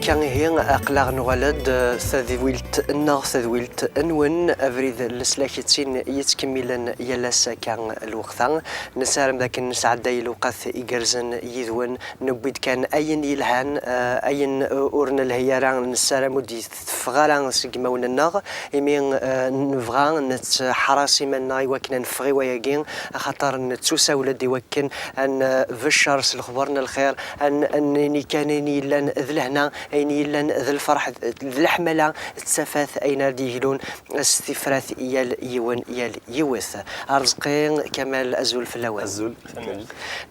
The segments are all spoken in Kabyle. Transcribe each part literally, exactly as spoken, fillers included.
Akka ihi, aql-aɣ nuɣal-d, eh, tadwilt-nneɣ, tadwilt-nwen, abrid n leslak d tin yettkemmilen yal ass akka lweqt-a. Nessaram d akken nesɛedday lewqat igerrzen yid-wen, newwi-d kan ayen yelhan, eh, ayen, eh, ur nelhi ara, nessaram ur d-teffeɣ ara seg imawen-nneɣ, imi, eh, nebɣa nettḥaras iman-nneɣ i wakken ad neffeɣ i wayagi, axaṭer nettusawel-d i wakken ad nbeccer s lexber n lxir, ad n-, ad nini kan ayen yellan d lehna, ayen yellan d lferḥ, d leḥmala, d tafat, ayen ara d-yeglun s tifrat yal yiwen, yal yiwet. Arezqi Kamal, azul fell-awen. Azul.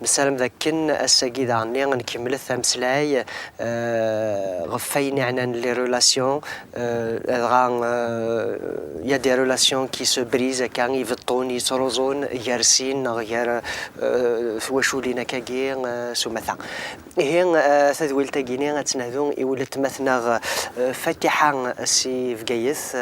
Nessaram d akken ass-agi daɣen nkemmlet ameslay, eh, ɣef wayen iɛnan les relations, eh, dɣa, eh, il y a des relations qui se brisent, akka, ibeṭṭun yettruẓun gar sin neɣ gar, eh, twaculin akkagi, eh, s umata. Ihi, eh, tadwilt-agi-ni ad tt-nehdu i weltma-tneɣ, eh, Fatiḥa si Bgayet,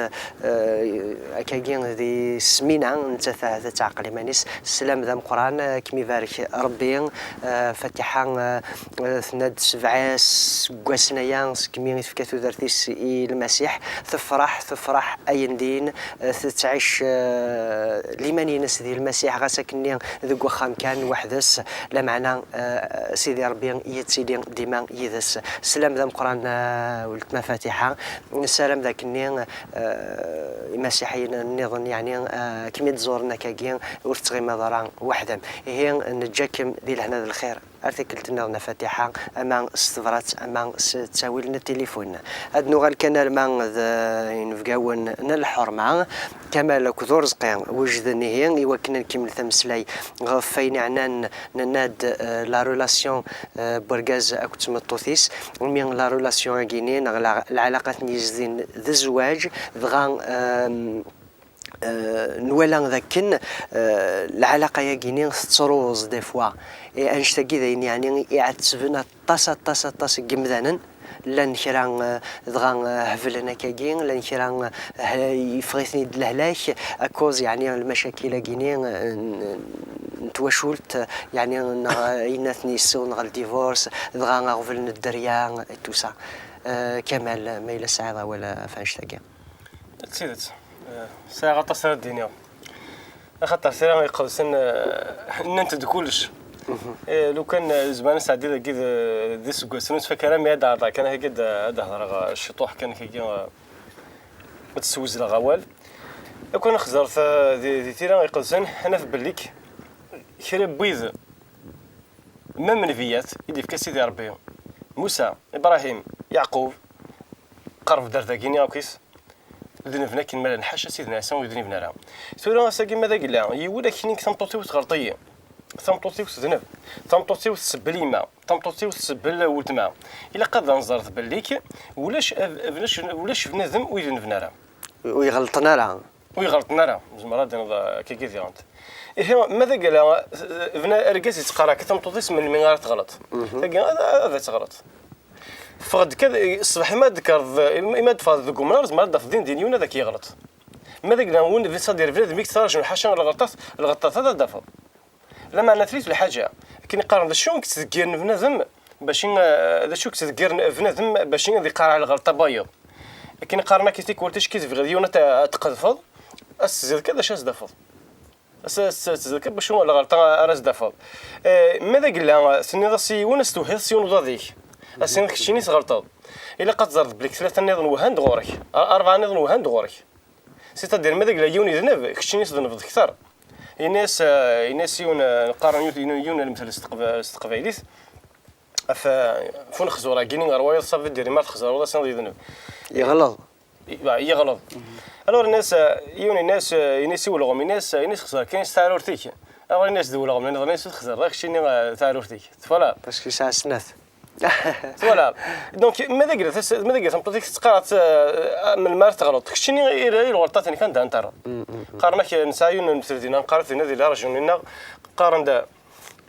eh, akkagi di Smina, nettat ahat ad teɛqel iman-is. Sslam d ameqqran, eh, ad kem-ibarek Rebbi. Eh, Fatiḥa, eh, eh, tenna-d sebɛa iseggasen aya segmi i tefka tudert-is i Lmasiḥ. Tefreḥ, tefreḥ ayendin, eh, tettɛic, eh, liman-ines di Lmasiḥ, ɣas akkenni deg wexxam kan weḥd-s, lameɛna, eh, Sidi Rebbi yettili dima yid-s. Sslam d ameqqran, eh, weltma Fatiḥa. Nessaram d akkenni, eh, imasiḥiyen nniḍen, yeɛni, eh, kem-id-ẓuren akkagi, ur tettɣimiḍ ara weḥd-m. Ihi, neǧǧa-kem di lehna d lxir. Ar tikkelt nniḍen a Fatiḥa, ama s tebrat, ama s ttawil n tilifun. Ad nuɣal kan arma d inebgawen n lḥurma. Kamal akked Urezqi wejden ihi i wakken ad nkemmel tameslay ɣef wayen iɛnan, nenna-d, eh, la relation, eh, n wergaz akked tmeṭṭut-is. Imi la relation-agi-ni neɣ la, lɛalaqa-ten yezdin d zzwaǧ, dɣa, ehm, eh, nwala d akken, eh, lɛalaqa-agi-ni tettruẓ des fois. Et annect-agi d ayen yeɛni iɛettben aṭas, aṭas, aṭas n yemdanen. Llan kra, eh, dɣa, eh, heblen akkagi, llan kra, eh, yeffeɣ-iten-id lehlak, à cause, yeɛni, lmacakil-agi-ni, eh, n, n twacult, yeɛni, neɣ ayen aten yessiwḍen ɣer ldivorce, dɣa aɣbel n dderya, et tout ça. Eh, Kamal, ma yella tesɛiḍ awal ɣef annect-agi? D tidet, eh, sɛiɣ aṭas ara d-iniɣ. Axaṭer Tira Iqedsen, eh, nnant-d kullec. Eh, lukan, eh, zemreɣ ad sɛeddiɣ dagi d, d iseggasen, ur ttfakka ara mi ad d-ɛerḍeɣ kan akka ad, ad d-hedreɣ, eh, ciṭuḥ kan akka, eh, ad d-ssewzleɣ awal. Lukan nexẓer ta-, di, di Tira Iqedsen, ad naf bellik kra n wid, même nnbiyat i d-yefka Sidi Ṛebbi, Musa, Ibrahim, Yeɛqub, qerreb-d ar dagi-nni akk-is, denben akken ma llan, ḥaca Sidna Ɛisa ur yedniben ara. Tura ass-agi ma d agella, yiwen akkenni deg tameṭṭut-iw tɣelṭ-iyi. Tameṭṭut-iw tedneb. Tameṭṭut-iw tsebbel yemma. Tameṭṭut-iw tsebbel weltma. Ilaq ad nẓer bellik ulac, ulac, ulac bnadem ur yednben ara. Ur iɣelṭen ara. Ur iɣelṭen ara. Zemreɣ ad d-iniḍ, eh, akka i diɣent. Ihi, ma d agella, eh, bna-, argaz yettqarr akka tameṭṭut-is melmi ara tɣelṭ. Tagi ad, ad teɣleṭ. Teffeɣ-d kan, ṣṣbeḥ, ima d-tekkreḍ, ima d-teffɣeḍ deg umnar, tzemreḍ ad d-tafeḍ din din yiwen ad ak-yeɣleṭ. Ma d agella win d, c'est-à-dire bnadem i yettraǧun ḥaca lɣelṭat, lɣelṭat ad d-tafeḍ. Lameɛna tlit lḥaǧa. Akken i qqaren, d acu i yettdeggiren bnadem bac i, d acu i yettdeggiren bnadem bac i ad iqarreɛ lɣelṭa n wayeḍ? Akken i qqaren akka tikwal, ticki tebɣiḍ yiwen ad t-, ad tqedfeḍ, ad s-tezziḍ kan d acu ad s-d-tafeḍ. As-, as-, as-, tezziḍ kan bac lɣelṭa ara s-d-tafeḍ. Eh, ma d agella tenniḍ-as i yiwen, ad s-tewhiḍ s yiwen uḍad-ik. Ad s-tiniḍ keččini tɣelṭeḍ. Ilaq ad teẓreḍ belli tlata nniḍen wehhan-d ɣur-k. Ar-, rebɛa nniḍen wehhan-d ɣur-k. C'est-à-dire, ma d agella yiwen yedneb, keččini tednbeḍ kter. Yenna-yas, eh, yenna-yas yiwen, eh, qqaren yiwen, yiwen lemtel s teqba-, s teqbaylit, ɣef, eh, ɣef unexzur-agi-ni ɣer wayeḍ, ça veut dire, ma txezreḍ, ad tiniḍ yedneb. Yeɣleḍ. Yeɣleḍ. Alors, yenna-yas, eh, yiwen yenna-yas, eh, yenna-yas i ulɣem, yenna-yas, eh, yenna-yas xzer kan s taɛrurt-ik. Alors, yenna-yas d ulɣem, yenna-yas ur txezreḍ ara keččini, eh, taɛrurt-ik. Twalaḍ? Parce que yesɛa snat. Twalaḍ? Donc, ma d agella tas-, ma d agella tameṭṭut-ik tettqarr-, eh, melmi ara teɣleḍ, keččini i, i lɣelṭat-nnek anda ara terreḍ. Qqaren-ak, eh, nesɛa yiwen n lemtel dinna, neqqar-it dinna di la région-nneɣ, qqaren-d,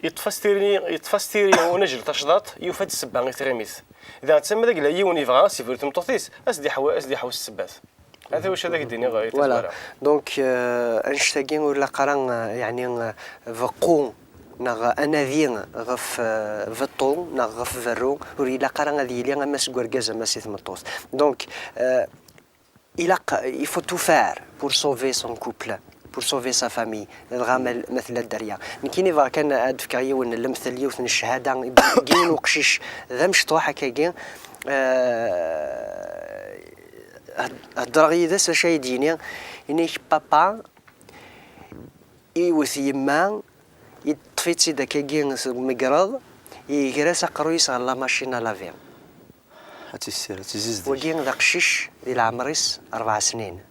yeṭṭef-as tiri, yeṭṭef-as tiri unajjel tacḍaṭ, yufa-d ssebba i tɣimit. Daɣen, ma d agella yiwen yebɣa ad s-ibrek tmeṭṭut-is, ad s-d-iḥw-, ad s-d-iḥewwes ssebbat. Ata wacu ad ak-d-iniɣ i tazwara. Donc, euh, annect-agi ur ilaq ara, euh, yeɛni, euh, beqqu neɣ anadi ɣef, eh, beṭṭu neɣ ɣef berru, ur ilaq ara ad yili ama seg urgaz ama si tmeṭṭut. Donc, eh, ilaq, il faut tout faire pour sauver son couple, pour sauver sa famille. Dɣa ma, ma tella dderya. Nekkini bɣiɣ kan ad d-fkeɣ yiwen n lemtel, yiwet n ccahada, yiwen uqcic d amecṭuḥ akkagi. Eh, hed-, heddreɣ yid-s, acu ay d-yini? Ini-k, papa, iwet yemma, yeṭṭef-itt-id akkagi seg umegraḍ, yegra-s aqerruy-is ɣer la machine à laver. Ad tt-yessired, ad tt-yezzizdeg. Wagi d aqcic di leɛmer-is rebɛa snin.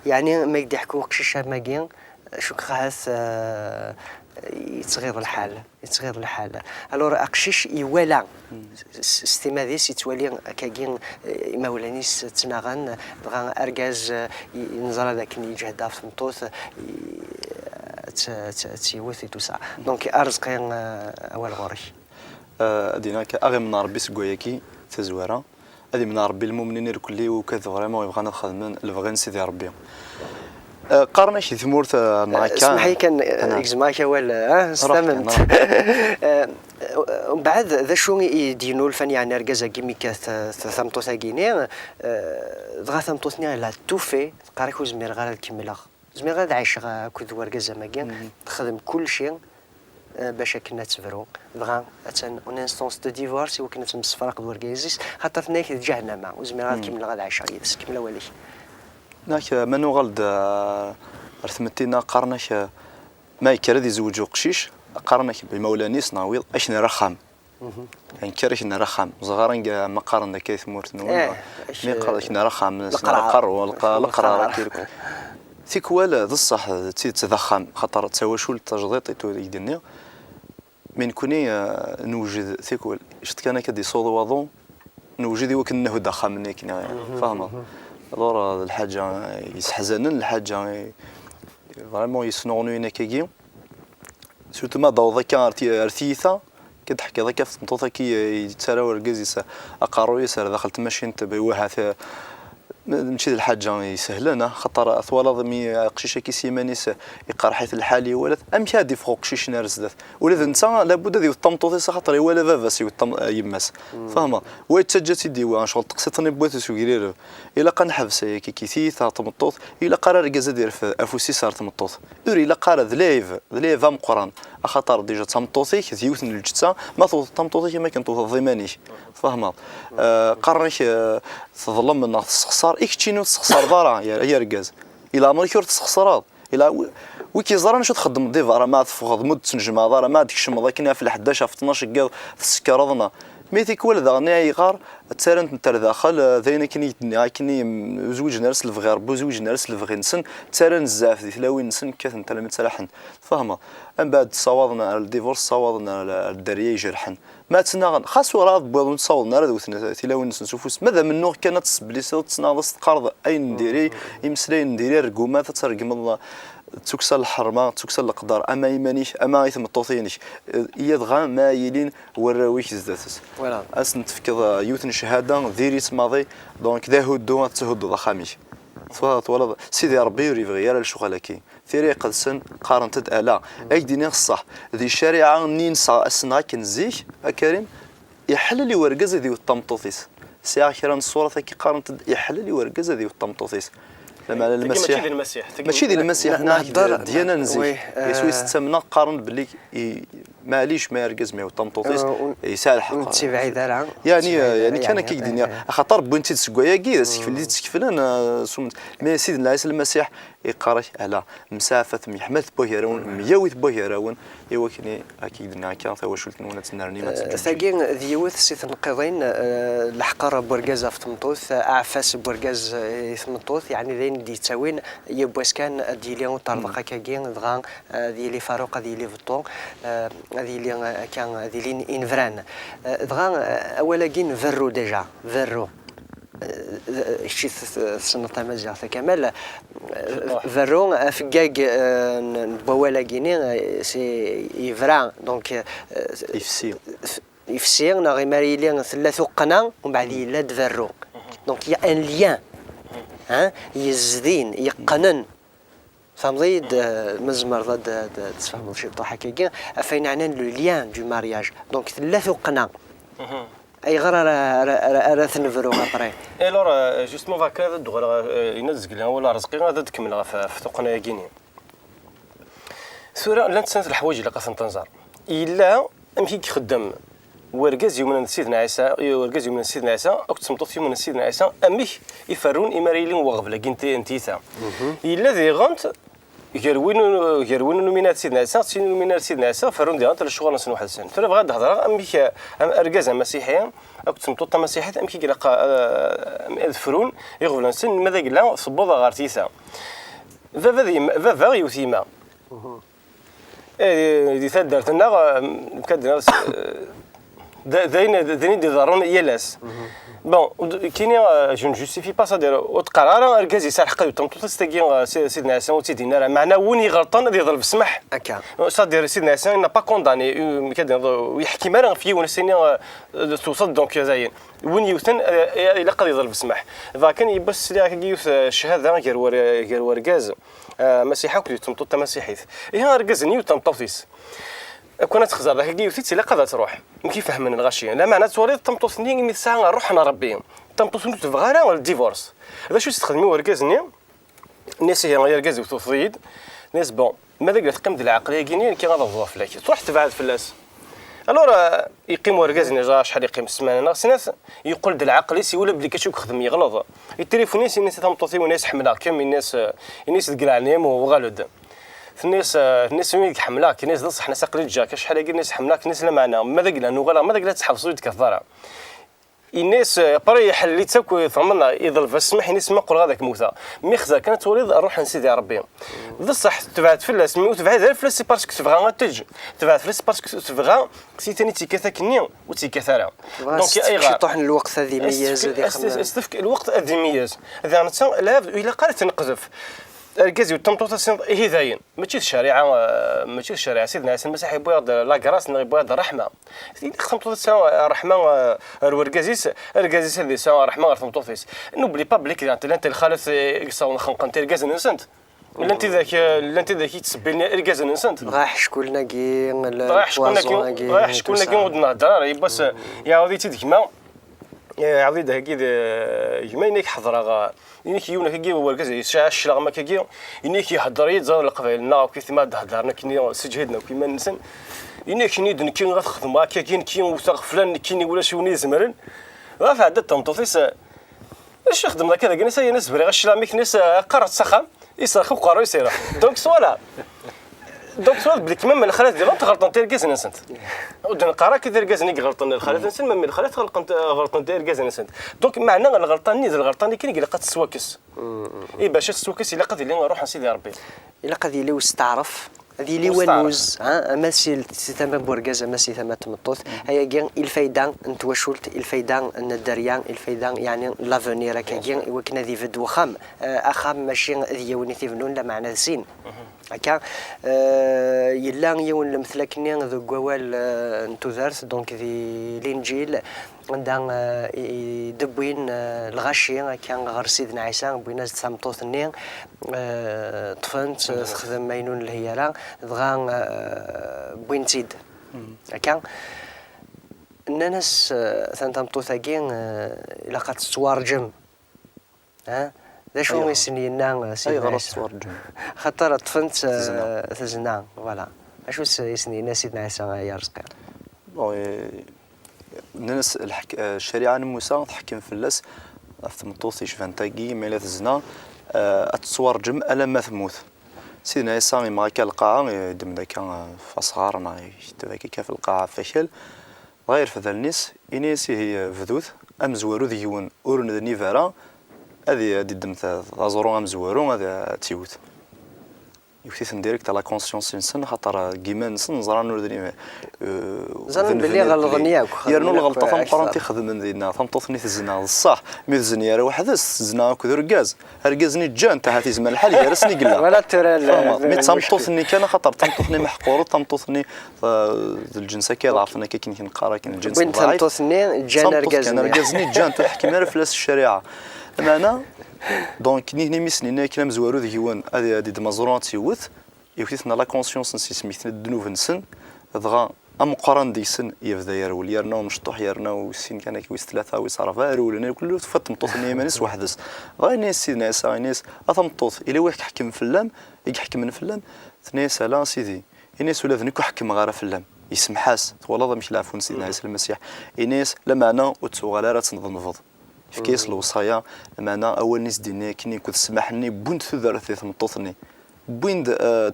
Yeɛni, ma i k-d-iḥekku uqcic am wagi, cukkeɣ ahat, eh, yettɣiḍ lḥal, yettɣiḍ lḥal. Alors, aqcic iwala s, s timmad-is, yettwali akkagi, eh, imawlan-is ttnaɣen, dɣa argaz, eh, i, i neẓra d akken yeǧhed ɣef tmeṭṭut, i, ad tt-, ad tt-, ad tt-yewwet et tout ça. Donc, a Rezqi, eh, awal ɣur-k. Eh, ad d-iniɣ akka, ad ɣ-imneɛ Rebbi seg wayagi, tazwara. Ad imneɛ Rebbi lmumnin irkelli, ukaden vraiment yebɣan ad xedmen lebɣi n Sidi Rebbi. Eh, qqaren-ak di tmurt, eh, neɣ akka. Smeḥ-iyi kan, eh, gezmeɣ-ak awal, eh, s tamemt. Eh, mbeɛd, d acu i d-yennulfan, yeɛni, argaz-agi mi yekkat, eh, t-, tameṭṭut-agi-ni, eh, dɣa tameṭṭut-nni la tufi, teqqar-ak, ur zmireɣ ara ad kemmleɣ. Zmireɣ ad ɛiceɣ akked wergaz am wagi, texdem kulci, eh, bac akken ad tebru. Dɣa, attan, une instance de divorce i wakken ad temsefraq d wergaz-is, xaṭer tenna-yak d ǧahennama, ur zmireɣ ad kemmleɣ ad ɛiceɣ yid-s. Kemmel awal-ik. Nak, ma nuɣal-d, eh, ar tmetti-nneɣ, qqaren-ak, eh, ma yekker ad izewǧ uqcic, qqaren-ak imawlan-is neɣ wiḍ, ad k-nerr axxam. Yenker, ad k-nerr axxam. Ẓer ara nga ma qqaren-d akka i tmurt-nwen. Eh, mi qqar-, ad k-nerr axxam, leqrar. Leqrar, leqrar, leqrar, akka. Tikwal, d ṣṣeḥ, d tidet, d axxam, xaṭer d tawacult tajdiṭ i tura i d-nniɣ. Mi nekni, eh, newjed tikwal, ciṭ kan akka d-yessaweḍ waḍu, newjed i wakken ad nehhu-d axxam-nni akken, eh, fehmeḍ? Alors, eh, d lḥaǧa, eh, yesseḥzanen, lḥaǧa, eh, vraiment yesnuɣnuyen akkagi. Surtout ma d-taweḍ akka ar ti-, ar tiyita, akka d-teḥkiḍ akka ɣef tmeṭṭut-agi, eh, yettarra urgaz-is aqerruy-is ar daxel tmacint, b-, wahat, eh, ma-, mačči d lḥaǧa isehlen, ah, xaṭer twalaḍ mi aqcic-agi s yiman-is, eh, iqerḥ-it lḥal, iwala-t. Amek ad d-iffeɣ uqcic-nni ar zdat? Ula d netta, labud ad iwet tameṭṭut-is, axaṭer iwala baba-s iwet tam-, eh, yemma-s. Fehmeḍ? Wa yettaǧǧa-tt-id i wa, ccɣel teqqes-it tniwwit-is ugririw. Ilaq ad neḥbes ayagi, tiyita, tameṭṭut, ilaq ara argaz ad irfed afus-is ar tmeṭṭut. Ur ilaq ara, d lɛib, d lɛib ameqqran. Axaṭer déjà d tameṭṭut-ik, d yiwet n lǧetta, ma tewteḍ tameṭṭut-ik am akken tewteḍ iman-ik. Tfehmeḍ? Eh, qqaren-ak, eh, teḍlem neɣ tessexṣar, i keččini ur tessexṣareḍ ara, ya, ay argaz. I leɛmer-ik ur tessexṣareḍ. Ila wi, wi k-yeẓran acu txeddmeḍ di berra, ma teffɣeḍ, ma ur d-tnejmaɛeḍ ara, ma ad tkecmeḍ akken ɣef leḥdac, ɣef tnac n yiḍ, tsekreḍ, neɣ. Mi tikwal daɣen, ayɣer ttarran-tent ar daxel, eh, d ayen akken i k-d-nniɣ, akken i, mm, ur zwiǧen ara s lebɣi Rebbi, ur zwiǧen ara s lebɣi-nsen, ttarran zzeɛf di tlawin-nsen, kkaten-t armi ttraḥen. Tfehmeḍ? Mbeɛd ssawaḍen ar ldivorce, ssawaḍen ar, ar dderya ijerḥen. Ma ttnaɣen, xas ur ɛad wwiḍen, ur ssawḍen ara ad wten tilawin-nsen s ufus. Ma d amennuɣ kan ad tesseblisiḍ, ad tettnaɣeḍ, ad s-teqqareḍ ayen n diri, imeslayen n diri, rgumat, ad tregmeḍ d tukksa n lḥerma, d tukksa n leqder, ama i yiman-ik, ama i tmeṭṭut-inek. Eh, iya dɣa ma yilin warraw-ik zdat-s. Voilà. Ad sen-tefkeḍ, eh, yiwet n cchada, diri-tt maḍi, donc d ahuddu, ad tetthudduḍ axxam-ik. Twa-, twalaḍ, Sidi Rebbi ur yebɣi ara lecɣal-agi. Tira Iqedsen qqarent-d ala. Ad k-d-iniɣ ṣṣeḥ, di ccariɛa-nni nneɣ ass-nneɣ akken zik, a Karim, iḥellel i wergaz ad iwet tameṭṭut-is. Sɛiɣ kra n ṣṣurat akka qqarent-d iḥellel i wergaz ad iwet tameṭṭut-is. Lameɛna tagi mačči Lmasiḥ, d Lmasiḥ, tagi mačči d Lmasiḥ, neɣ d ddyana n zik. Yesu yessettamneɣ, qqaren belli i-, maɛlic ma argaz ma iwet tameṭṭut-is, yesɛa lḥeqq. Ur nettibɛid ara. Yeɛni, yeɛni kan akka i k-d-nniɣ. Axaṭer wwin-tt-id seg wayagi, d asekfel i tt-isekflen, eh, s umen-, mais Sidna Ɛisa Lmasiḥ iqqar-ak, ala, msaɛfet, myeḥmadet wagarawen, myawit wagarawen, i wakken i, akka i k-d-nniɣ akka, tawacult-nwen ad tennerni, ma teǧǧuǧǧeg. Tagi d yiwet si tneqqiḍin, eh, leḥqer n wergaz ɣef tmeṭṭut, aɛfas n wergaz i tmeṭṭut, yeɛni d ayen d-yettawin, yiwwas kan ad d-yili uṭerḍeq akkagi, dɣa, eh, ad yili Faruq, ad yili Beṭṭu, eh, ad yili, eh, akka, ad ilin inebran. Eh, dɣa, eh, awal-agi n berru déjà, berru. Eh, kečč t-, t-, tessneḍ tamaziɣt a Kamal. Eh, berru, afeggag, eh, n, n wawal-agi-ni, eh, c'est yebra, donc, eh, yefsi. Yefsi, neɣ imar yili tella tuqqna, umbeɛd yella-d berru. Donc, il y a un lien, hein, yezdin, yeqqnen. Tfehmeḍ-iyi-d, eh, ma tzemreḍ ad d-, ad d-tesfehmeḍ ciṭuḥ akkagi, ɣef ayen ɛnan le lien du mariage. Donc, tella tuqqna. Ayɣer ara, ara, ara, ara t-nebru après? Et alors, euh, justement, vaca ad d-uɣaleɣ, euh, yenna-d Zegla wala Rezqi, ad d-kemmleɣ ɣef, ɣef tuqqna-agi-nni. Tura, llant snat leḥwayeǧ ilaq ad tent-nẓer. Yella amek i ixeddem wergaz yumnen d Sidna Ɛisa, wergaz yumnen d Sidna Ɛisa, akked tmeṭṭut yumnen d Sidna Ɛisa, amek i ferrun imi ara yili uɣbel-agi n ti-, n tiyita. Yella diɣen, gar win, gar win ur numin ara d Sidna Ɛisa, d tin ur numin ara d Sidna Ɛisa, ferrun diɣen lecɣal-nsen weḥd-sen. Tura bɣiɣ ad d-hedreɣ amek, am, argaz amasiḥi akked tmeṭṭut tamasiḥit, amek i ilaq, eh, ad frun iɣeblan-nsen, ma d agella tewweḍ ɣer tiyita. Baba d yemma, baba yewwet yemma. Eh, di taddart-nneɣ, eh, nekk ad d-nniɣ, eh, d, d ayen, d ayen i d-iḍerrun yal ass. Bon, d, kini, eh, je ne justifie pas, c'est-à-dire, ur teqqar ara argaz yesɛa lḥeqq ad yewwet tameṭṭut-is tagi, eh, si-, Sidna Ɛisa ur tt-id-yenni ara. Meɛna win iɣelṭen ad yeḍleb ssmaḥ. Akka. C'est-à-dire, Sidna Ɛisa il n'a pas condamné, eh, nekk ad d-nniɣ, ur yeḥkim ara ɣef yiwen, as-yini, eh, tewseḍ, donc, dayen. Win yewten, eh, ilaq ad yeḍleb ssmaḥ. Dɣa kan yiwwas sliɣ akkagi yiwet, eh, ccahada gar wer-, gar wergaz, eh, amasiḥi akked tmeṭṭut tamasiḥit. Ihi argaz-nni yewwet tameṭṭut-is. Akken ad texẓer, dagi yiwet-itt ilaq ad truḥ. Amek i fehmen lɣaci? Lameɛna twaliḍ tameṭṭut-nni imi tesɛa ṛṛuḥ n Ṛebbi. Tameṭṭut-nni ur tebɣi ara le divorce. D acu i s-texdem i urgaz-nni? Nni-as ihi ay argaz-iw tewteḍ-iyi-d. Nni-as bon, ma d agla teqqim d lɛeql-agi-nni, nekki ad ɣeḍbeɣ fell-ak. Truḥ tebɛed fell-as. Alors, euh, yeqqim urgaz-nni, ẓer acḥal yeqqim, ssmana neɣ snat, yeqqel-d lɛeql-is, iwala belli kacu yexdem yeɣleḍ. Yeṭṭilifun-as, yenna-as i tameṭṭut-iw, yenna-as ḥemmleɣ-kem, yenna-as, eh, yenna-as deg leɛnaya-m uɣal-d. Tenna-as, eh, tenna-as win i k-ḥemmleɣ, yenna-as d ṣṣeḥ, nna-as aql-i ǧǧiɣ-k acḥal-agi, nna-as ḥemmleɣ-k, nna-as lameɛna, ma d agla nuɣaleɣ, ma d agla tettḥebseḍ ur d-tekkateḍ ara. Yenna-as, eh, après iḥellel-itt akk, tḍemmeɛ, iḍleb-as ssmaḥ, yenna-as ma qqleɣ ad ak-mmuteɣ. Mi xzer kan ad twaliḍ ṛṛuḥ n Sidi Ṛebbi. D ṣṣeḥ, tebɛed fell-as, mi ur tebɛid ara fell-as, c'est parce que tebɣa ad teǧǧ. Tebɛed fell-as parce que tebɣa si tani tt-yekkat akkenni, ur tt-yekkat ara. Donc, ayɣer? Ciṭuḥ n lweqt ad imeyyez, ad ixemmem. As-tefk lweqt ad imeyyez. Diɣ netta, lɛebd, ur ilaq ara ad t-neqdef. Argaz yewwet tameṭṭut-as, ihi dayen. Mačči d ccariɛa, eh, mačči d ccariɛa. Sidna Ɛisa Lmasiḥ yewwi-aɣ-d la grâce, neɣ yewwi-aɣ-d ṛṛeḥma. Ilaq tameṭṭut ad tesɛu ṛṛeḥma, eh, ar wergaz-is, argaz-is ad yesɛu ṛṛeḥma ɣer tmeṭṭut-is. N'oublie pas belli llant lxalat, eh, i yessawḍen xenqent irgazen-nsent. Llant tidak, eh, llant tidak i yettsebbin irgazen-nsent. Dɣa ḥeckulen-agi, dɣa ḥeckulen-agi, dɣa ḥeckulen-agi ur d-nehder ara. Yiwwas, eh, iɛawed-itt-id gma, eh, iɛawed-iyi-d hagi d, eh, gma, ini-k ḥeḍreɣ, eh, Ini-k yiwen akkagi wergaz yesɛa cclaɣem akkagi, ini-k ihedder-iyi-d ẓer Leqbayel-nneɣ akk i tima d-heddren akkenni, sseǧhiden akk iman-nsen. Ini-k ini-d nekki ad xedmeɣ akkagi, nekki wteɣ flan, nekkini ulac win i izemren. Dɣa tɛedda-d tmeṭṭut-is, acu ixeddem akka dagi? Nnes, ay-nnes briɣ cclaɣem-ik, nnes qqareɣ-tt s axxam, iserrex uqerruy-is iruḥ. Donc, voilà. Donc, twalaḍ belli kma n lxalat diɣen ɣelṭent irgazen-nsent. Ur d-neqqar akka d irgazen i iɣelṭen lxalat-nsen, ma lxalat ɣelqent, ɣelṭent irgazen-nsent. Donc, meɛna lɣelṭa-nni d lɣelṭa-nni kan i ilaq ad tettwakkes. I bac ad tettwakkes, ilaq ad yili ṛṛuḥ n Sidi Ṛebbi. Ilaq ad yili usteɛref, ad yili wannuz, ha? Ama si, si tama n urgaz, ama si tama n tmeṭṭut. Ayagi i lfayda n twacult, i lfayda n dderya, i lfayda, yeɛni, n l'avenir akkagi, i wakken ad ibedd wexxam. Eh, axxam mačči d yiwen i t-ibennun, lameɛna d sin. Akka, eh, yella yiwen n lemtel akkenni deg wawal, eh, n tudert, donc di Linǧil, anda, eh, i, i d-wwin, eh, lɣaci akka ɣer Sidna Ɛisa, wwin-as-d tameṭṭut-nni, eh, ṭṭfen-tt, eh, texdem ayen ur nelhi ara, dɣa, eh, wwin-tt-id. Akka, nnan-as, eh, atan tameṭṭut-agi, eh, ilaq ad tettwarǧem. Ha? D acu i sen-yenna, eh, Sidna Ɛisa? Ayɣer ad tettwarǧem? Xaṭer ṭṭfen-tt, eh, tezna. Tezna, voilà. Acu s-, i sen-yenna Sidna Ɛisa, ay Arezqi? Bon, eh, nnan-as lḥek-, eh, ccariɛa n Musa teḥkem fell-as ɣef tmeṭṭut yecban tagi, ma yella tezna, eh, ad tettwarǧem alamma temmut. Sidna Ɛisa yemɣa akka lqaɛa, yeddem-d akka, eh, f asɣar neɣ yekteb akka ɣef lqaɛa ɣef wakal. Dɣa yerfed allen-is, ini-as ihi bdut, amezwaru deg-wen ur nednib ara, ad i-, ad iddem ta-, aẓru amezwaru, ad, ad tt-iwet. Iwet-iten direct à la conscience-nsen, xaṭer deg iman-nsen ẓran ur d-, eh, ẓran belli ɣelḍen yakk, yernu lɣelṭa tameqqrant i xedmen dinna, tameṭṭut-nni tezna, d ṣṣeḥ, mi ur tezni ara weḥd-s, tezna akked urgaz. Argaz-nni ǧǧan-t, ahat izmer lḥal gar-asen i yella. Wala tura l-, tfehmeḍ? Mi d tameṭṭut-nni kan, axaṭer d tameṭṭut-nni meḥqur, d tameṭṭut-nni, eh, d lǧens akka i ḍeɛfen akka akken i k-neqqar akken, lǧens ḍɛif. Wwin tameṭṭut-nni, ǧǧan argaz-nni. Argaz-nni ǧǧan-t, ur teḥkim ara fell-as ccariɛa. Lameɛna, donc, nitni mi s-nini akken amezwaru deg-wen ad, ad d-imaẓru ad tt-iwet, iwet-iten la conscience-nsen, isem-iten ddnub-nsen, dɣa ameqqran deg-sen yebda yerwel, yerna umecṭuḥ, yerna wis sin kan akka, wis tlata, wis rebɛa, rewlen, kul tufa tmeṭṭut-nni iman-is weḥd-s. Dɣa yenna-yas Sidna Ɛisa, yenna-yas: "A tameṭṭut, yella wi iḥekmen fell-am, i iḥekmen fell-am?" Tenna-yas: "Ala a Sidi." Yenna-yas: "Ula d nekk ur ḥekkmeɣ ara fell-am." Yesmeḥ-as. Twalaḍ amek leɛfu n Sidna Ɛisa Lmasiḥ? Yenna-yas: "Lameɛna ur ttuɣal ara ad tnedmeḍ." Yefka-yas lewṣaya, lameɛna awal-nni s-d-yenna akken akked ssmaḥ-nni, wwin-d tudert di tmeṭṭut-nni. Wwin-d, eh,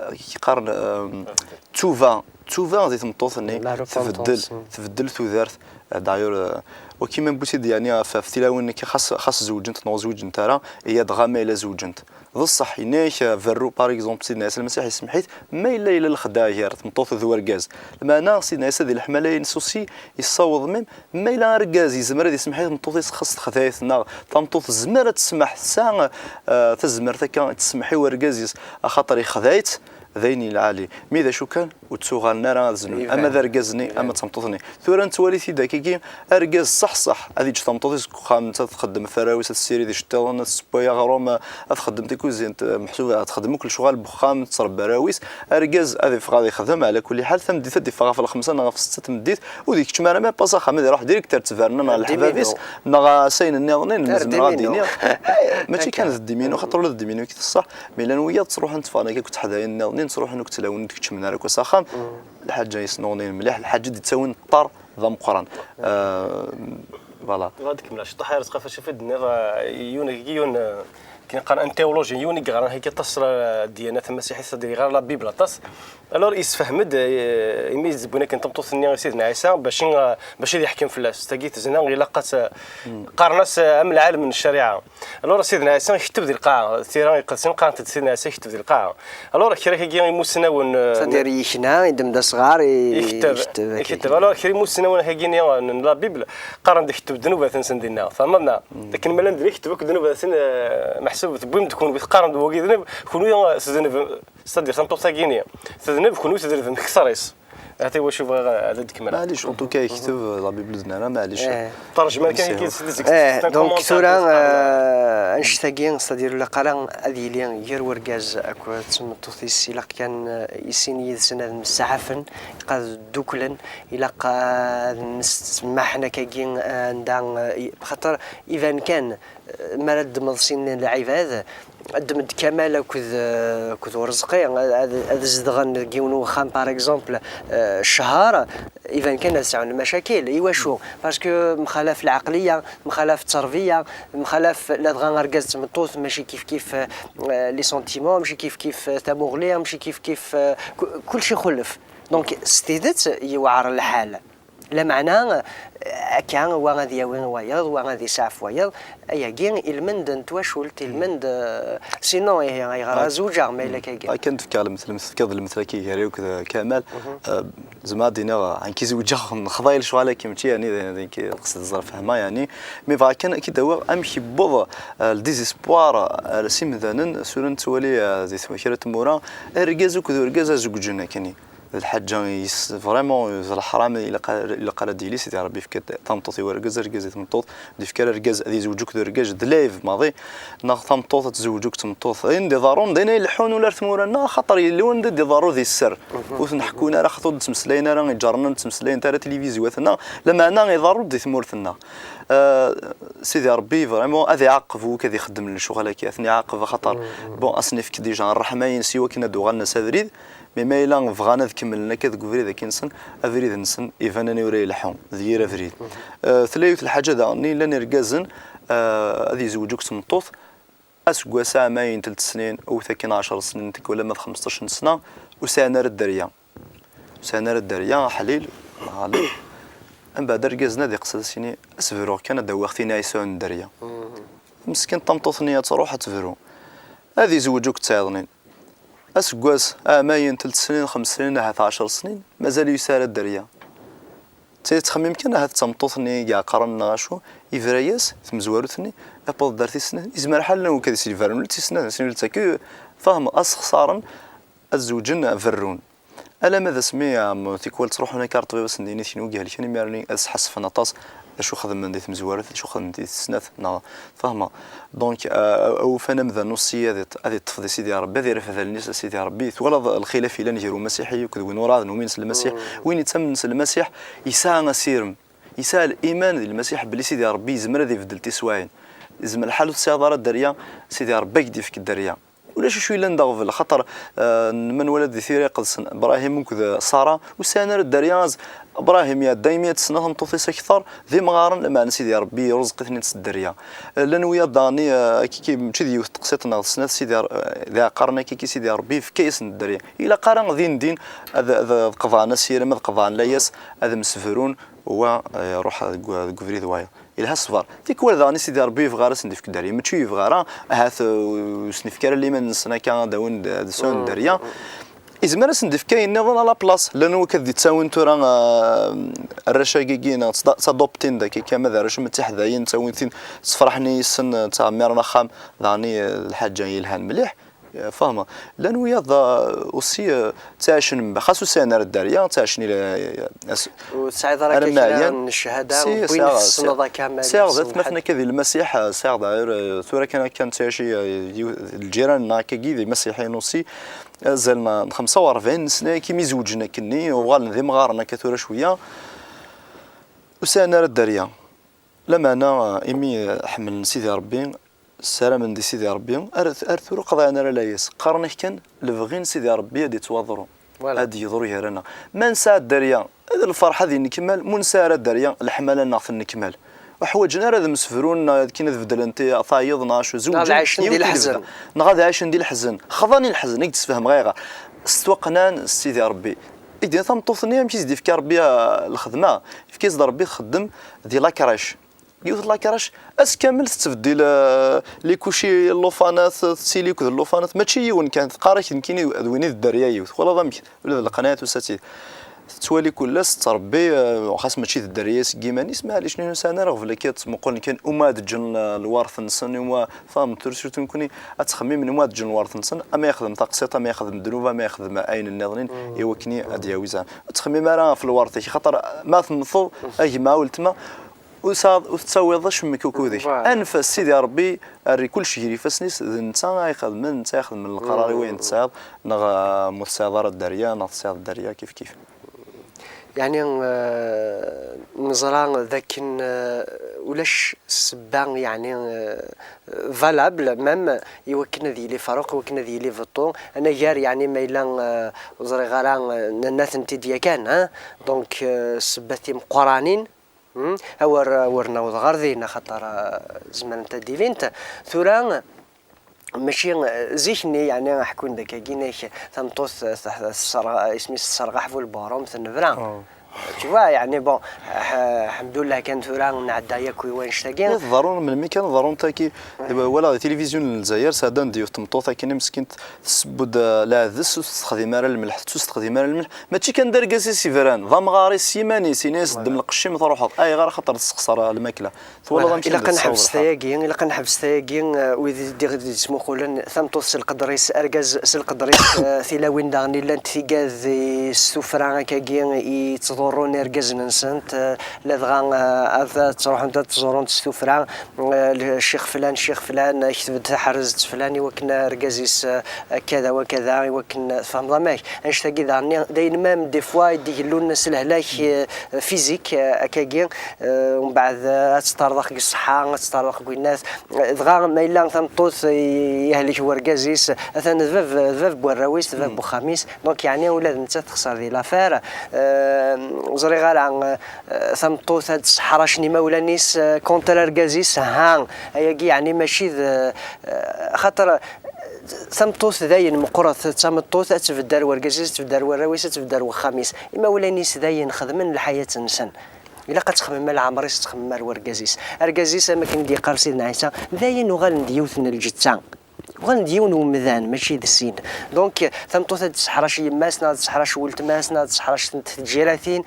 eh, qqaren, eh, ttuba, ttuba di tmeṭṭut-nni, la repentance, tbeddel, mm, tbeddel tudert. Eh, d'ailleurs, eh, waki ma newwi-t-id, yeɛni, ɣef, ɣef tilawin-nni, xas, xas zewǧent neɣ ur zewǧent ara, iya dɣa ma yella zewǧent. D ṣṣeḥ, yenna-yak, eh, berru, par exemple, Sidna Ɛisa Lmasiḥ, yesmeḥ-it, ma yella yella lexdeɛ gar tmeṭṭut d wergaz. Lameɛna Sidna Ɛisa di leḥmala-ines aussi, yessaweḍ même, ma yella argaz yezmer ad yesmeḥ i tmeṭṭut-is xas texdeɛ-it, neɣ tameṭṭut tezmer ad tesmeḥ, tesɛa, eh, tazmert akka, ad tesmeḥ i wergaz-is, axaṭer yexdeɛ-itt, d ayen lɛali. Mi d acu kan, ur ttuɣalen ara ad znun, ama d argaz-nni, ama d tameṭṭut-nni. Tura nettwali-t-id akkagi, argaz ṣṣeḥ ṣṣeḥ, ad yeǧǧ tameṭṭut-is deg uxxam, ad txeddem ɣef warraw-is, ad tessirid iceṭṭiḍen, ad tessewway aɣrum, ad txeddem takuzint, meḥsub ad txeddem akk lecɣal n uxxam, ad tṛebbi arraw-is. Argaz ad iffeɣ ad ixdem, ɛla kulli ḥal, tameddit ad d-iffeɣ ɣef lxemsa neɣ ɣef setta tameddit, ur d-ikeččem ara même pas axxam, ad iruḥ direct ar ttaberna neɣ leḥbab-is, neɣ s ayen nniḍen, nezmer ad d-iniɣ. Mačči kan d ddiminu, xaṭer ula d ddiminu i k-teṣṣeḥ, mi llan wiyaḍ ttruḥun tteffɣen akka akked teḥdayin nniḍen, ttruḥun akked tlawin ur d-keččmen ara akk s axxam. Lḥaǧa yesnuɣnin mliḥ, lḥaǧa d-ittawin ṭṭar d ameqqran. Euh, voilà. Ad kemmleɣ ciṭuḥ, ar ɣef wacu i d-tenniḍ, euh, yiwen, yiwen, euh, akken qqaren un théologien, yiwen i yeɣran haki aṭas, euh, ddiyana tamasiḥit, ad yeɣra la Bible aṭas. Alors, yessefhem-d, euh, imi i d-wwin akken tameṭṭut-nni i Sidna Ɛisa, bac i, euh, bac ad yeḥkem fell-as. Tagi tezna, ilaq ad tt-, qqaren-as, euh, am lɛalem n ccariɛa. Alors, Sidna Ɛisa iketteb di lqaɛa, tira iqedsen qqarent-d Sidna Ɛisa iketteb di lqaɛa. Alors, kra-agi imusnawen, euh, c'est-à-dire yekna, yeddem-d asɣar, i-, iketteb, iketteb, akka. Iketteb. Alors, kra imusnawen hagi-nni, euh, n la Bible, qqaren-d iketteb ddnubat-nsen dinna. Tfehmeḍ neɣ? Akken ma llan dinna iketteb akk ddnubat-nsen, euh, meḥsub tewwim-d kunwi, teqqarem-d wagi d nneb, kunwi, euh, tednebem, c'est-à-dire tameṭṭut-agi-nni, tedneb, kunwi tednebem kter-is. Ata iwacu bɣiɣ ad d-kemmleɣ. Maɛlic, en tout cas, yekteb la Bible d-nara, maɛlic. Eh. Ṭerjman kan. Ih, donc tura, eh, annect-agi, c'est-à-dire, ilaq ara ad yili gar wergaz akked tmeṭṭut-is, ilaq kan, eh, i sin yid-sen ad msaɛafen, ilaq ad dduklen, ilaq ad msemmḥen akkagi, eh, anda, eh, i-, xaṭer iban kan, mi ara ddmeḍ sin n lɛibad, ddem-d Kamal akked, akked Urezqi, ad, ad zedɣen deg yiwen n uxxam, par exemple, eh, ccher, iban kan ad sɛun lmacakil. Iwacu? Parce que mxalaf lɛeqliya, mxalaf tterbiya, mxalaf ladɣa argaz d tmeṭṭut, mačči kif kif, eh, les sentiments, mačči kif kif, eh, tamuɣli, mačči kif kif, eh, ku-, kulci ixulef. Donc, s tidet, yewɛer lḥal. Lameɛna, eh, akka, wa ad yawi wayeḍ, wa ad isaɛef wayeḍ, ayagi ilmend n twacult, ilmend, eh, sinon, ihi, ayɣer ad zewǧeɣ ma yella kagi? Akken d-fkeɣ lemtel, tefkiḍ lemtel akka gar-i akked, eh, Kamal, eh, zemreɣ ad d-iniɣ, eh, nekk zewǧeɣ, nexḍa i lecɣal-agi, mačči, yani, d, d, d, qsed ẓer fehma, yani. Mi bɣa kan ad k-id-awiɣ amek yewweḍ, eh, le désespoir, eh, s imdanen, sura nettwali, eh, di twa-, kra n tmura, argaz akked urgaz ad zewǧen, akkenni. D lḥaǧa yes-, vraiment, d leḥram, ilaq a-, ilaq ara d-yili Sidi Ṛebbi yefka tameṭṭut i wergaz, argaz i tmeṭṭut, d-yefka ara argaz ad yezweǧ akked urgaz, d lɛib maḍi, neɣ tameṭṭut ad tezweǧ akked tmeṭṭut. D ayen d-iḍerrun, d ayen ay ileḥḥun ula ar tmura-nneɣ, axaṭer yella wanda i d-iḍerru di sser. Ur ten-ḥekkun ara, axaṭer ur d-ttmeslayen ara, iǧarren ur d-ttmeslayen ara, tilivizyu-nneɣ, lameɛna iḍerru-d di tmurt-nneɣ. Euh, Sidi Ṛebbi, vraiment, ad iɛaqeb wid ad ixeddmen lecɣal-agi, ad ten-iɛaqeb, axaṭer, bon, ad sen-ifk déjà ṛṛeḥma-ines i wakken ad d-uɣalen s abrid, mais ma yella bɣan ad kemmlen akka deg ubrid-agi-nsen, abrid-nsen iban anay ur ileḥḥu, d yir abrid. Euh, tella yiwet lḥaǧa daɣen, llan irgazen, euh, ad yezweǧ akked tmeṭṭut, aseggas-a ɛamayen, telt snin, wwet akin ɛecr snin, tikwal ama d xmesṭac n sna, ur sɛin ara dderya. Ur sɛin ara dderya, aḥlil, ɣalib. Mbeɛd argaz-nni ad iqsed ad s-yini, ad s-bruɣ kan, ad d-awiɣ tin i yesɛun dderya. Meskin tameṭṭut-nni ad truḥ ad tebru. Ad izweǧ akked tɛiḍnin. Aseggas, ɛamayen, telt snin, xems snin, ahat ɛecr snin, mazal ur yesɛi ara dderya. Tettxemmim kan ahat d tameṭṭut-nni i yeɛqren neɣ acu, yebra-yas, tmezwarut-nni, iwweḍ-d ar tis snat, yezmer ḥal n wakk ad iselbernu tis snat, sin ul tagi, fehmeḍ, ad sxeṣaren, ad zewǧen, berrun. Alamma d asmi, am, tikwal ttruḥun akka ar ṭṭbib, ad sen-d-yini, kenwi helken, imir-nni ad sḥassfen aṭas, d acu xedmen di tmezwarut, d acu xedmen di tis snat, neɣ tfehmeḍ? Donc, euh, awufan amdan aussi ad iṭ-, ad iṭṭef di Sidi Ṛebbi, ad irfed allen-is a Sidi Ṛebbi. Twalaḍ lxilaf yellan gar umasiḥi akked win ur ɛad numin s Lmasiḥ. Win yettamnen s Lmasiḥ yesɛa asirem, yesɛa liman di Lmasiḥ belli Sidi Ṛebbi yezmer ad ibeddel tiswaɛin. Yezmer lḥal ur tesɛiḍ ara dderya, Sidi Ṛebbi ad k-d-ifk dderya. Ulac acu yellan d aɣbel, axaṭer, eh, ma nwala di Tira Iqedsen, Ibrahim akked Ṣara ur sɛin ara dderya. Az-, Ibrahim iɛedda imi ad tessna tameṭṭut-is akteṛ, d imɣaren, lameɛna Sidi Ṛebbi iruẓeq-iten-id s dderya. Eh, llan wiyaḍ daɣen, eh, akkiki, mačči d yiwet teqsiṭ neɣ d snat, Sidi Ṛ-, eh, d iɛeqqaren akkiki, Sidi Ṛebbi yefka-yasen dderya. Ilaq ara din din ad, ad, ad qeḍɛen asirem, ad qeḍɛen layas, ad msefrun, wa, eh, iruḥ deg, deg ubrid wayeḍ. Yelha ṣṣber. Tikwal daɣen i Sidi Ṛebbi yebɣa ara sen-d-ifk dderya. Mačči yebɣa ara, ahat, uh, ur sen-ifk ara liman-nsen akka ad awin d, ad sɛun dderya. Izmer ad sen-d-ifk ayen nniḍen à la place. Llan wakk ad d-ittawin tura, uh, arrac-agi neɣ ttda-, ttadoptin-d akka kan, ma d arrac ma d tiḥdayin, ttawin-ten, ssefraḥen yes-sen, uh, ttɛemmiren axxam. Daɣen i, uh, lḥaǧa yelhan mliḥ. Fehmeɣ. Llan wiyaḍ, uh, aussi, uh, ttɛicen mebla, xas ur sɛin ara dderya, ttɛicen ila, uh, as-, ur tesɛiḍ ara alamma akka kra ɛyan. N cchada, si, wwin sɛiɣ, tessneḍ akka ma sɛiɣ d atmaten akka di Lmasiḥ, uh, sɛiɣ daɣir, uh, tura kan akka nettɛici, uh, yiw-, lǧiran-nneɣ akkagi d imasiḥiyen aussi, azal n, n xemsa u rebɛin n sna, akimi zewǧen akkenni, uɣalen d imɣaren akka tura cwiya, ur sɛin ara dderya. Lameɛna, uh, imi, uh, ḥemmlen Sidi Ṛebbi, ssaramen di Sidi Ṛebbi, ar, ar tura ur qḍiɛen ara layas. Qqaren-ak kan, lebɣi n Sidi Ṛebbi ad ittwaḍru. Voilà. Ad yeḍru gar-aneɣ. Ma nesɛa dderya, d lferḥ ad yennekmal, ma ur nesɛi ara dderya, leḥmala-nneɣ tennekmal. Ur ḥwaǧen ara ad msefrun, neɣ ad kin ad beddlen ti-, tayeḍ, neɣ acu. Zewǧen, yiwet i lebda. Neɣ ad ɛicen di leḥzen. Xḍan i leḥzen, i k-d-sfehmeɣ ayɣer. S twaqqnan s Sidi Ṛebbi. I k-d-yenna tameṭṭut-nni, amek i s-d-ifka Ṛebbi, ah, lxedma? Ifka-as-d Ṛebbi txeddem di la crèche. Yiwet n la crèche, ass kamel tettbeddil, eh, les couches, llufanat, tettili akked llufanat, mačči yiwen kan, teqqar-ak nekkini d win i d dderya yiwet. Twalaḍ amek, ula d leqnaya tusa-tt-id. Tettwali kul ass tettṛebbi, eh, xas mačči d dderya seg yiman-is, maɛlic, ur sɛan ara aɣbel akka ad ttmuqulen kan, uma ad ǧǧen, eh, lweṛt-nsen, uma, fahmeḍ, tura surtout nekkni ad ttxemmimen, uma ad ǧǧen lweṛt-nsen, ama yexdem taqsiṭ, ama yexdem ddnub, ama yexdem ayen nniḍen, i wakken ad d-yawi zɛam. Ur ttxemmim ara ɣef lweṛt-ik, xaṭer ma temmteḍ, a gma, a weltma, ur tesɛiḍ, ur tettawiḍ acemmek ukud-ik. Voilà. Anef-as Sidi Ṛebbi, err kullec gar ifassen-is, d netta ay ixedmen, netta ay ixedmen leqrar i wayen tesɛiḍ, neɣ, ah, ma ur tesɛiḍ ara dderya, neɣ tesɛiḍ dderya, kif kif. Yeɛni, eh, neẓra d akken, eh, ulac ssebba, yeɛni, eh, valable, même, i wakken ad yili Faruq, i wakken ad yili beṭṭu. Anagar, yeɛni, ma yella, eh, ur ẓriɣ ara, eh, nnan-atent-id yakan, hein? Donc, eh, ssebbat timeqqranin, Hmm? Awer, awer naweḍ ɣer din, axaṭer, eh, zemrent ad d-ilint. Tura, mačči, eh, zik-nni, yeɛni, ḥekkun-d akkagi, inek, tameṭṭut, eh, teḥ-, tesserɣ-, isem-is tesserɣaḥ bu lburum, tennebra. Oh. Tu vois, yeɛni, bon, ḥ-, ḥemdullah kan tura nɛedda yakk i wanect-agi. Tḍerrun melmi kan ḍerrunt-agi. Walaɣ di tilivizyu n Lezzayer, sɛeddan-d yiwet tmeṭṭut akken meskint, tesseww-d, eh, lɛedes, ur testexdim ara lmelḥ, ur testexdim ara lmelḥ. Mačči kan d argaz i s-ibran, d amɣar-is s yiman-is, ini-as ddem lqecc-im truḥeḍ. Ayɣer? Axaṭer tessexṣer lmakla. Twalaḍ amek ilaq ad neḥbes tayagi, ilaq ad neḥbes tayagi, eh, wid i d-, d-, d-yettmuqulen, tameṭṭut s lqedr-is, argaz s lqedr-is, eh, tilawin daɣen i llant tigad s tuffra akkagi i ttḍurrun irgazen-nsent, eh, ladɣa, eh, ad ttruḥunt ad ttẓurunt s tuffra, eh, ccix flan, ccix flan, eh, ketbed taḥerzt flan i wakken argaz-is, eh, kada wa kada, i wakken, eh, tfehmeḍ amek? Annect-agi daɣen, d ayen même des fois i d-igellun s lehlak, eh, physique, eh, akkagi, eh, umbeɛd, eh, ad teṭṭerḍeq deg ṣṣeḥḥa, ad teṭṭerḍeq deg winnat, eh, dɣa ma yella tameṭṭut, eh, yehlek wergaz-is, atan d bab, d bab n warraw-is, d bab n uxxam-is, donc yeɛni ula d nettat texṣer di l'affaire, eh, ur ẓriɣ ara, eh, tameṭṭut ad d-sseḥracen imawlan-is, eh, contre argaz-is, ha, ayagi yeɛni mačči d, eh, axaṭer, eh, tameṭṭut d ayen meqqret, d tameṭṭut ad tbedd ar wergaz-is, ad tbedd ar warraw-is, ad tbedd ar wexxam-is. Imawlan-is d ayen xedmen lḥayat-nsen. Ilaq ad txemmem a leɛmer-is, ad txemmem ar wergaz-is. Argaz-is, am akken i d-yeqqar Sidna Ɛisa, d ayen uɣalen d yiwet n lǧetta. Uɣalen d yiwen umdan, mačči d sin. Donc, tameṭṭut ad tesseḥrac yemma-s, neɣ ad tesseḥrac weltma-s, neɣ ad tesseḥrac tǧiratin,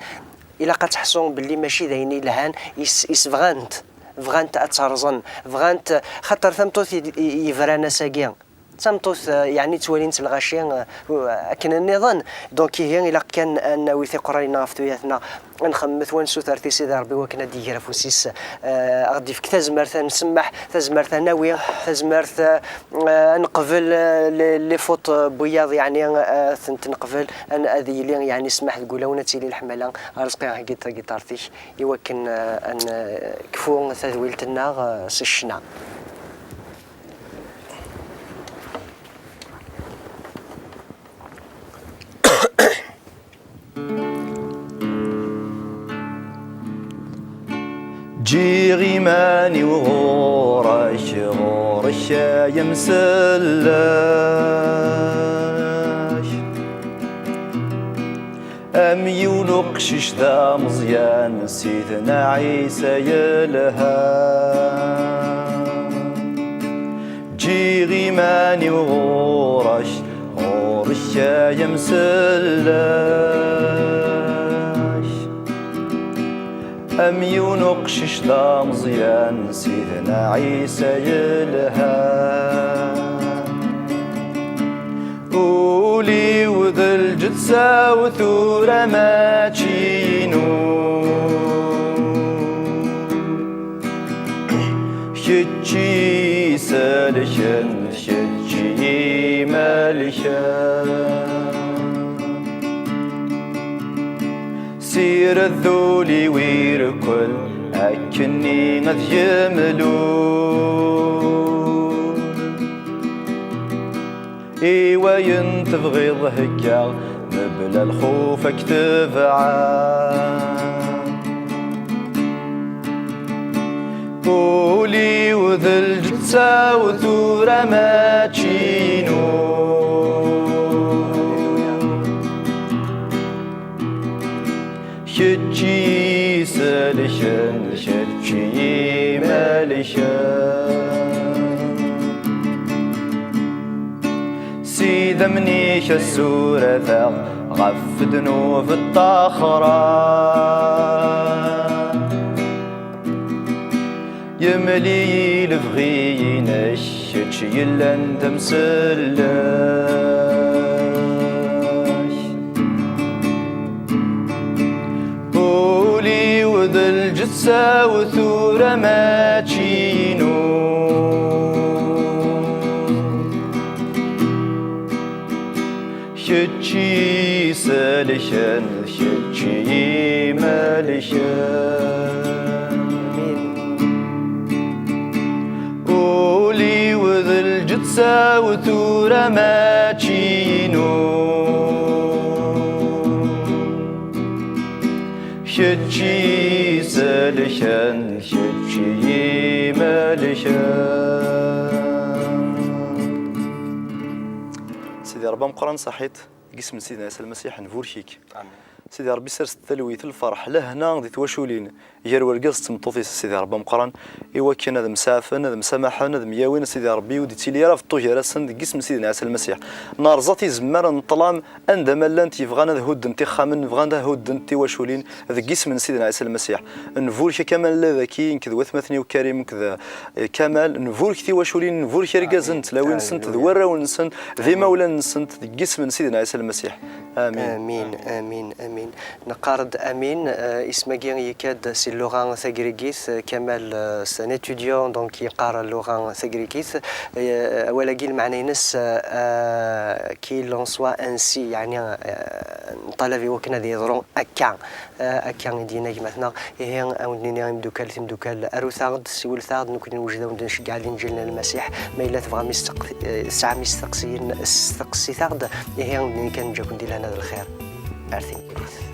ilaq ad teḥṣu belli mačči d ayen ilhan, is-, is bɣant, bɣant ad terẓen, bɣant, xaṭer tameṭṭut i, i, yebran ass-agi, D tameṭṭut, eh, yeɛni ttwalin-tt lɣaci, eh, akken nniḍen. Donc ihi ilaq kan ad nawi tiqrarin ɣef tuyat-nneɣ, ad nxemmet, wa nessuter-t i Sidi Ṛebbi wakken ad d-iger afus-is, eh, ad ɣ-d-ifk tazmert ad nsemmeḥ, tazmert ad nawi, tazmert, eh, ad neqbel, eh, les, les fautes n wiyaḍ, yeɛni, eh, ad tent-neqbel, ad, ad yili yeɛni ssmaḥ deg wulawen, ad tili leḥmala. Arezqi, heggi-d tagiṭart-ik i wakken, eh, ad nekfu tadwilt-nneɣ, eh, s ccna. Ǧǧiɣ iman-iw ɣur-k, ɣur-k ay amsellek. Am yiwen uqcic d ameẓyan, Sidna Ɛisa yelha. Ǧǧiɣ iman-iw ɣur-k, ɣur-k ay amsellek. Am yiwen uqcic d ameẓyan, Sidna Ɛisa yelha. Ul-iw d lǧetta-w tura mačči inu. Kečč i yi-iselken, kečč i yi-imelken. Sired ul-iw irkel, akkenni ad yemlul. I wayen tebɣiḍ heggaɣ, mebla lxuf ad k-tebɛeɣ. Ul-iw d lǧetta-w tura mačči inu. Kečč i yi-iselken, kečč i yi-imelken. S idammen-ik ad surfeɣ ɣef ddnub ṭṭaxra. Yemli-yi lebɣi-inek, kečč yellan d amsellek. Ul-iw d lǧetta-w tura mačči inu. Kečč i yi-iselken, kečč i yi-imelken. Ul-iw d lǧetta-w tura mačči inu. Kečč i yi-iselken, kečč i yi-imelken. Sidi Ṛebbi ameqqran, ṣaḥit. Deg isem n Sidna Ɛisa Lmasiḥ, nburek-ik. Amin. Sidi Ṛebbi, sers-d talwit, lferḥ, lehna di twaculin, gar wergaz d tmeṭṭut-is, Sidi Ṛebbi ameqqran, i wakken ad msaɛfen, ad msamaḥen, ad myawin, Sidi Ṛebbi, ur d-ittili ara beṭṭu gar-asen, deg isem n Sidna Ɛisa Lmasiḥ. Nerẓa tizemmar n ṭṭlam, anda ma llant, yebɣan ad huddent ixxamen, bɣan ad huddent tiwaculin, deg isem n Sidna Ɛisa Lmasiḥ. Nburek-ak a Kamal Levaki, nekk d watmaten-iw Karim, nekk d, eh, Kamal, nburek tiwaculin, nburek irgazen, amin, tlawin-nsent, d warraw-nsent, d imawlan-nsent, deg isem n Sidna Ɛisa Lmasiḥ. Amin. Amin, amin, amin. Neqqar-d amin, eh, isem-agi yekka-d si lluɣa tagrigit, eh, Kamal, eh, c'est un étudiant, donc yeqqar lluɣa tagrigit. Eh, awal-agi lmeɛna-ines, eh, eh, qu'il en soit ainsi, yeɛni, eh, nṭalab i wakken ad yeḍru akka. Eh, akka i d-yenna gma-tneɣ. Ihi, a wen-d-nini imeddukal, timeddukal, arut-aɣ-d, siwlet-aɣ-d, nekkni newjed a wen-d-nceggeɛ di Linǧil n Lmasiḥ. Ma yella tebɣam isteq-, eh, tesɛam isteqsiyen, steqsit-aɣ-d. Ihi, a wen-d-nini kan, neǧǧa-ken di lehna d lxir. Ar timlilit.